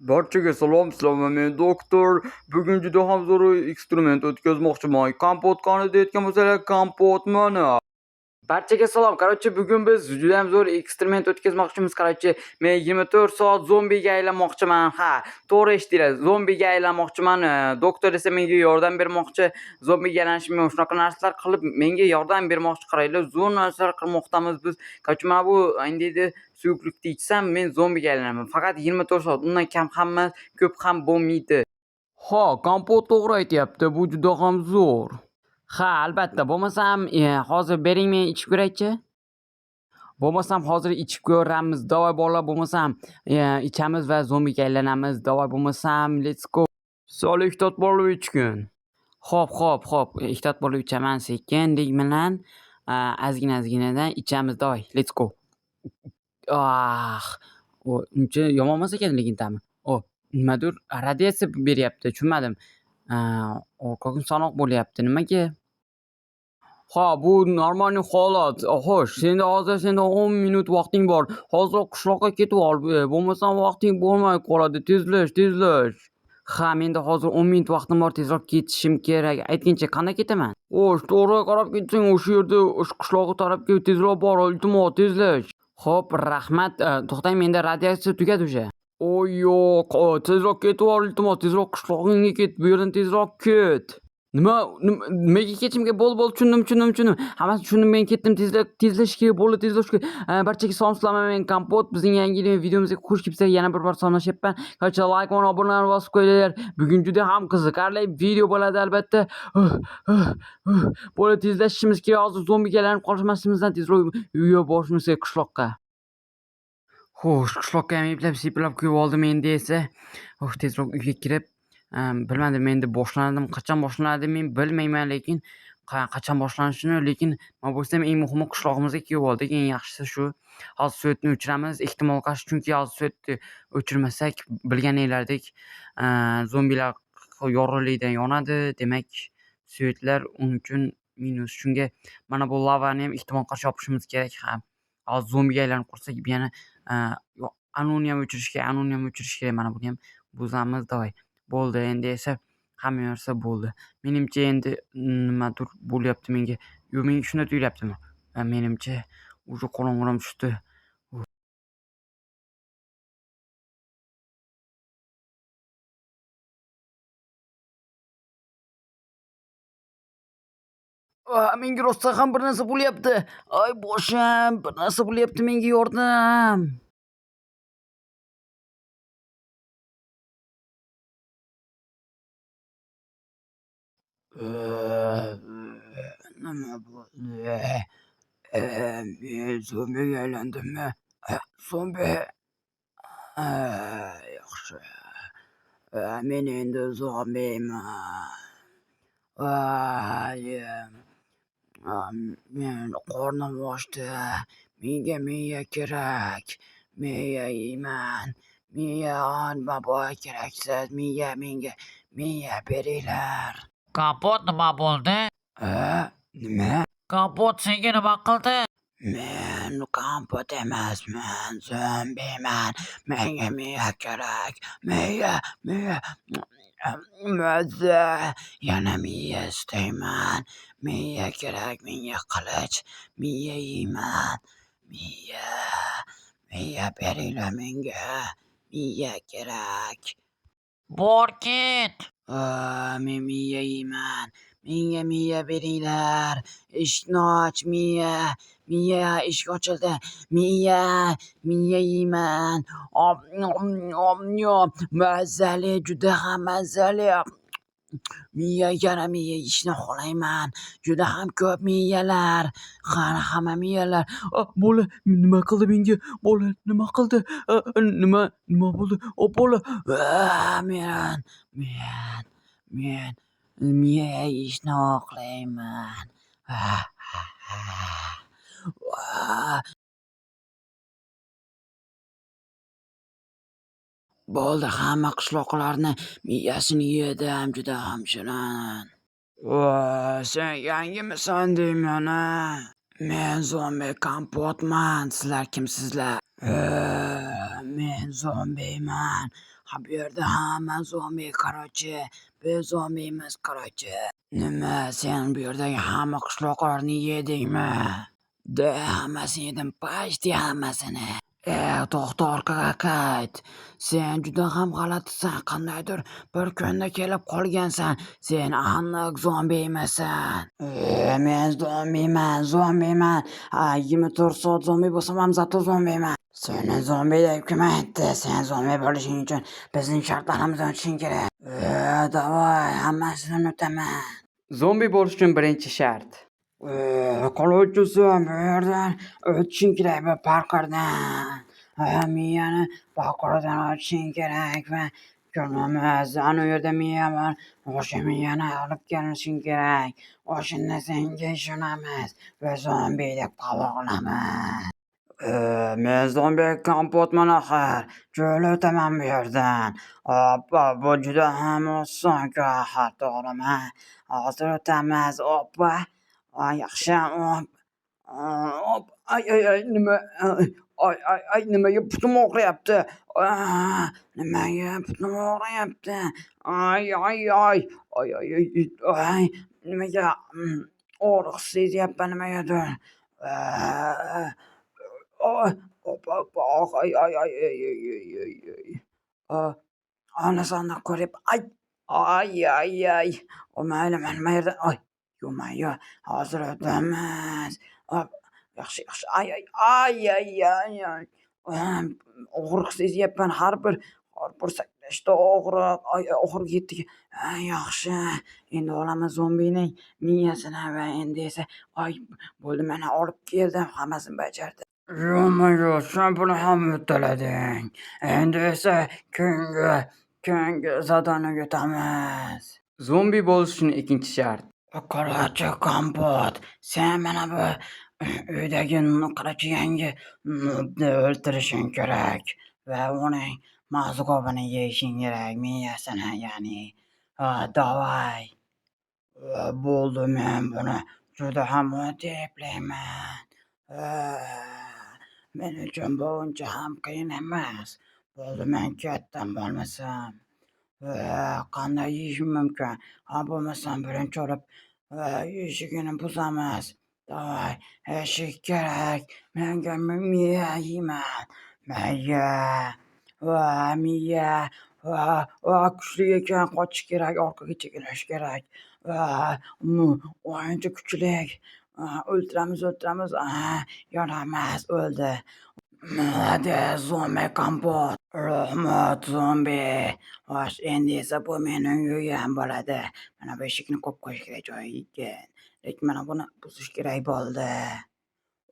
Barchaga salom, sizlar men doktor. Bugun juda ham zo'r eksperiment o'tkazmoqchiman. Kompot qani deyotgan bo'lsalar, kompot mana. Barchaga salom. Короче, bugun biz juda ham zo'r eksperiment o'tkazmoqchimiz. Короче, men 24 soat zombiga aylanmoqchiman. Ha, to'g'ri eshitdinglar. Zombiga aylanmoqchiman. Doktor esa menga yordam bermoqchi. Zombiga aylanishim shunaqa narsalar qilib menga yordam bermoqchi. Qaranglar, zo'r narsalar qilmoqdamiz biz. Короче, mana bu endi suyuqlikni ichsam men zombiga aylanaman. Faqat 24 soat, undan kam ham emas, ko'p ham bo'lmaydi. Ha, kompot to'g'ri aytyapti. Bu juda ham zo'r. Ha, albatta. Bo'lmasam, hozir bering men ichib ko'raychi. Bo'lmasam hozir ichib ko'ramiz. Davay bolalar, bo'lmasam ichamiz va zombiga aylanamiz. Davay bo'lmasam, let's go. Sal ehtiyot bo'lib ichgin. Xo'p, xo'p, xo'p. Ehtiyot bo'lib ichaman sekinlik bilan. Ozgina-ozginadan ichamiz. Davay, let's go. Ah, o uncha yomon emas ekan lekin ta'mi. O, nimadir radiatsiya beryapti, tushunmadim. Orqaga sanoq bo'lyapti. Nimaga? Ha, bu нормальный holat. Xo'sh, senda hozir senda 10 minut vaqting bor. Hoziroq qishloqqa ketib ol, bo'lmasam vaqting bo'lmay qoladi. Tezlash, tezlash. Ha, menda hozir 10 minut vaqtim bor, tezroq ketishim kerak. Aytgincha, qanday ketaman? Xo'sh, to'g'ri qarab ketsang, o'sha yerda o'sha qishlog'i tarafga tezroq bor, iltimos, tezlash. Xo'p, rahmat. To'xtang, menda radiatsiya tugadi o'sha. O yo'q, tezroq ketib ol, iltimos, tezroq qishlog'ingga ket, bu yerdan tezroq ket. Nima, nimaga ketishim kerak? Bo'ldi, bo'ldi, tushundim, tushundim, tushundim. Hammasini tushundim, men ketdim, tezroq tezlashish kerak, bo'ldi, tezlashish kerak. Barchaga salom, sizlar men Kompot. Bizning yangi videomizga xush kelibsizlar. Yana bir bor salomlashyapman. Короче, like va obunalarni bosib qo'yinglar. Bugun juda ham qiziqarli video bo'ladi albatta. Bo'ldi, tezlashishimiz kerak. Hozir zombiga aylanib qolmasimizdan tezroq uyga borishimiz kerak, qishloqqa. Xo'sh, qishloqqa ham eplab seplab qo'yib oldim endi esa. Oh, tezroq uyga kirib, bilmadim endi boshlanadimi, qachon boshlanadi men bilmayman, lekin qachon boshlanishini, lekin nima bo'lsa ham eng muhimi qishlog'imizga kelib oldik. Eng yaxshisi shu. Hozir svetni o'chiramiz, ehtimol qarshi, chunki hozir svetni o'chirmasak, bilganinglardek, zombilar yorug'likdan yonadi, demak, svetlar uning uchun minus. Shunga mana bu lavani ham ehtimol qarshi yopishimiz kerak. Ha. Hozir zombiga aylanib qolsak, yana anuni ham o'chirish kerak, anuni ham o'chirish kerak, mana buni ham buzamiz, davay. Bo'ldi, endi esa hamma narsa bo'ldi. Menimcha endi nimadir bo'lyapti menga. Yo, menga shunday tuyulyaptimi? Menimcha уже qorong'uram tushdi. Menga rostdan ham bir narsa bo'lyapti. Ay boshim, bir narsa bo'lyapti, menga yordam. Nima bo'ldi? Men zombiga aylandimmi? Zombi. Yaxshi. Men endi zombiman. Ay, men qornim ochdi. Menga miya kerak. Miya yeyman. Miya nima keraksiz. Miya menga miya beringlar. Kompot nima bo'ldi? Nima? Kompot senga nima qildi? Men kompot emasman, zombiman. Menga miya kerak. Miya, miya. Mazza. Yana miya istayman. Miya kerak, menga qilich. Miya yeyman. Miya. Miya beringlar menga. Miya kerak. Bor ket. Men miya yeyman. Menga miya beringlar. Eshikni och, miya. Miya, eshik ochildi. Miya, miya yeyman. Om, om, om, om. Mazali, juda ham mazali. Miya, yana miya yeyishni xohlayman. Juda ham ko'p miyalar. Qani hamma miyalar. Bola nima qildi menga? Bola nima qildi? Nima, nima bo'ldi? O bola. Men, men, men miya yeyishni xohlayman. Bo'ldi, hamma qishloqlarni miyasini yedim, juda ham shirin. Sen yangimisan deyman a? Men zombi kompotman, sizlar kimsizlar? Men zombiman. Ha, bu yerda hamma zombi, короче. Biz zombimiz, короче. Nima, sen bu yerdagi hamma qishloqlarni yedingmi? Да, hammasini yedim, почти hammasini. E, to'xta, orqaga qayt. Sen juda ham g'alatisan. Qandaydir bir kunda kelib qolgansan. Sen aniq zombi emassan. E, men zombiman, zombiman. Ha, 24 soat zombi bo'lsam ham, зато zombiman. Seni zombi deb kim aytdi? Sen zombi bo'lishing uchun bizning shartlarimizdan o'tishing kerak. E, давай, hammasini o'taman. Zombi bo'lish uchun birinchi shart. E, короче, sen bu yerdan o'tishing kerak, bu parkurdan. Ha, miyani parkurdan o'tishing kerak va ko'ramiz. Ana u yerda miya bor. O'sha miyani olib kelishing kerak. O'shanda senga ishonamiz va zombi deb qabul qilamiz. E, men zombi Kompotman axir. Jo'l o'taman bu yerdan. Oppa, bu juda ham oson-ku axir, to'g'rimi? Hozir o'tamiz. Oppa. Ay, yaxshi. Op. Op. Ay, ay, ay, nima? Ay, ay, ay, nimaga putim og'riyapti? Nimaga putim og'riyapti? Ay, ay, ay. Ay, ay, ay, ay, nimaga og'riq sezyapman nimagadir. Oy, op, op, ay, ay, ay, ay, ay, ay, ay, ay. Ana sandiq ko'ryapman. Ay, ay, ay, ay. O, mayli, mana bu yerdan. Ay, ё-моё, hozir o'tamiz. Op, yaxshi, yaxshi. Ay, ay, ay, ay, ay, ay. Og'riq sezyapman har bir sakrashda og'riq. Ay, oxiriga yetdik. Ha, yaxshi. Endi olamiz zombining miyasini va endi esa, ay, bo'ldi, mana olib keldim, hammasini bajardim. Ё-моё, sen buni ham uddalading. Endi esa keyingi задание ga o'tamiz. Zombi bo'lish uchun ikkinchi shart. Короче, Kompot, sen mana bu uydagi, короче, yangi nubni o'ldirishing kerak va uning мозгов ini yeyishing kerak, miyasini, ya'ni. Ha, давай. Bo'ldi, men buni juda ham eplayman. Men uchun bu uncha ham qiyin emas. Bo'ldi, men ketdim bo'lmasam. Qanday yeyishim mumkin? Ha, bo'lmasam birinchi bo'lib eshigini buzamiz. Давай, eshik kerak. Menga miya yeyman. Miya. Va, miya. Va, va, kuchli ekan, qochish kerak, orqaga chekinish kerak. Va, o'yinchi kuchli. O'ltiramiz, o'ltiramiz. Yoramiz, o'ldi. Молодец, zombi Kompot. Rahmat, zombi. Xo'sh, endi esa bu mening uyim bo'ladi. Mana bu eshikni qo'yib qo'yish kerak joyiga. Lekin mana buni buzish kerak bo'ldi.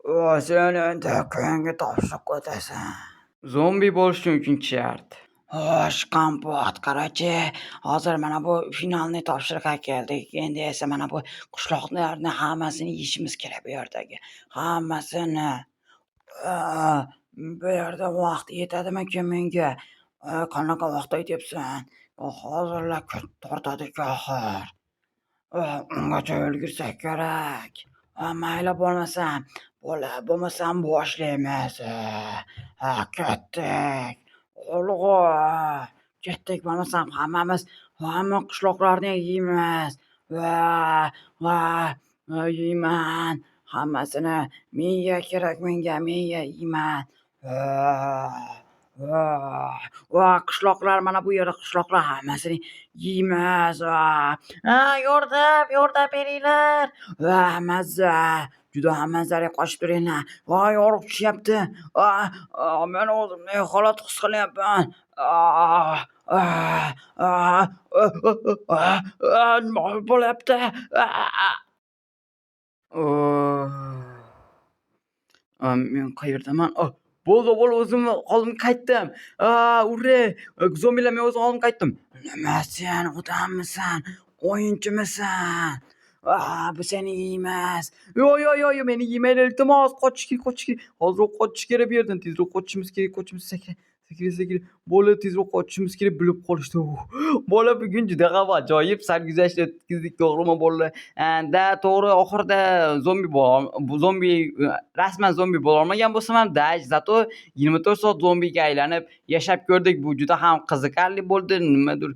O, sen endi keyingi topshiriqqa o'tasan. Zombi bo'lish uchun uchinchi shart. Xo'sh, Kompot, короче, hozir mana bu finalniy topshiriqqa keldik. Endi esa mana bu qishloqlarni hammasini yeyishimiz kerak bu yerdagi. Hammasini. Bu yerda vaqt yetadimikin menga? Qanaqa vaqt aytyapsan? Hozirla tortadi-ku axir. Ungacha ulgursak kerak. Mayli bo'lmasam, bo'lmasam boshlaymiz. Ha, ketdik. Olg'a. Ketdik bo'lmasam hammamiz hamma qishloqlarni yeymiz. Va, va, yeyman. Hammasini. Miya kerak menga, miya yeyman. Va, va, va, qishloqlar, mana bu yerda qishloqlar hammasini yeymiz. Va, ha, yordam, yordam beringlar. Va, mazza. Juda ham mazali, qochib turinglar. Voy, yorug' tushyapti. Men o'zimni holat his qilyapman. Ah, ah, ah, ah, ah, nima bo'lyapti? Ah. Oh. Men qayerdaman? Oh, bo'ldi, bo'ldi, o'zimni holimga qaytdim. Ура! Zombilar, men o'zim holimga qaytdim. Nima, sen odammisan? O'yinchimisan? Ah, bu seni yeymiz. Yo'q, yo'q, yo'q, yo'q, meni yemaydi, iltimos, qochish kerak, qochish kerak. Hozir qochish kerak bu yerdan, tezroq qochishimiz kerak, qochishimiz kerak. Sekin, sekin. Bola, tezroq qochishimiz kerak, bilib qolishdi. Bola, bugun juda ham ajoyib sarguzasht o'tkazdik, to'g'rimi, bolalar? Да, to'g'ri, oxirida zombi bu zombi, rasman zombi bo'lolmagan bo'lsam ham, да, зато 24 soat zombiga aylanib yashab ko'rdik. Bu juda ham qiziqarli bo'ldi. Nimadir,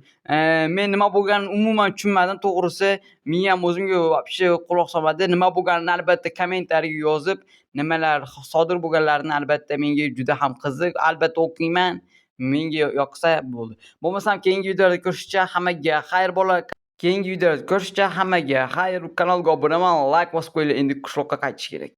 men nima bo'lganini umuman tushunmadim. To'g'risi, miyam o'zimga вообще quloq solmadi. Nima bo'lganini albatta kommentariyaga yozib, nimalar sodir bo'lganlarini albatta menga juda ham qiziq. Albatta o'qiyman. Menga yoqsa bo'ldi. Bo'lmasam, keyingi videolarda ko'rishguncha hammaga xayr, bola. Keyingi videolarda ko'rishguncha hammaga xayr. Kanalga obunaman, layk bosib qo'yinglar. Endi qishloqqa qaytish kerak.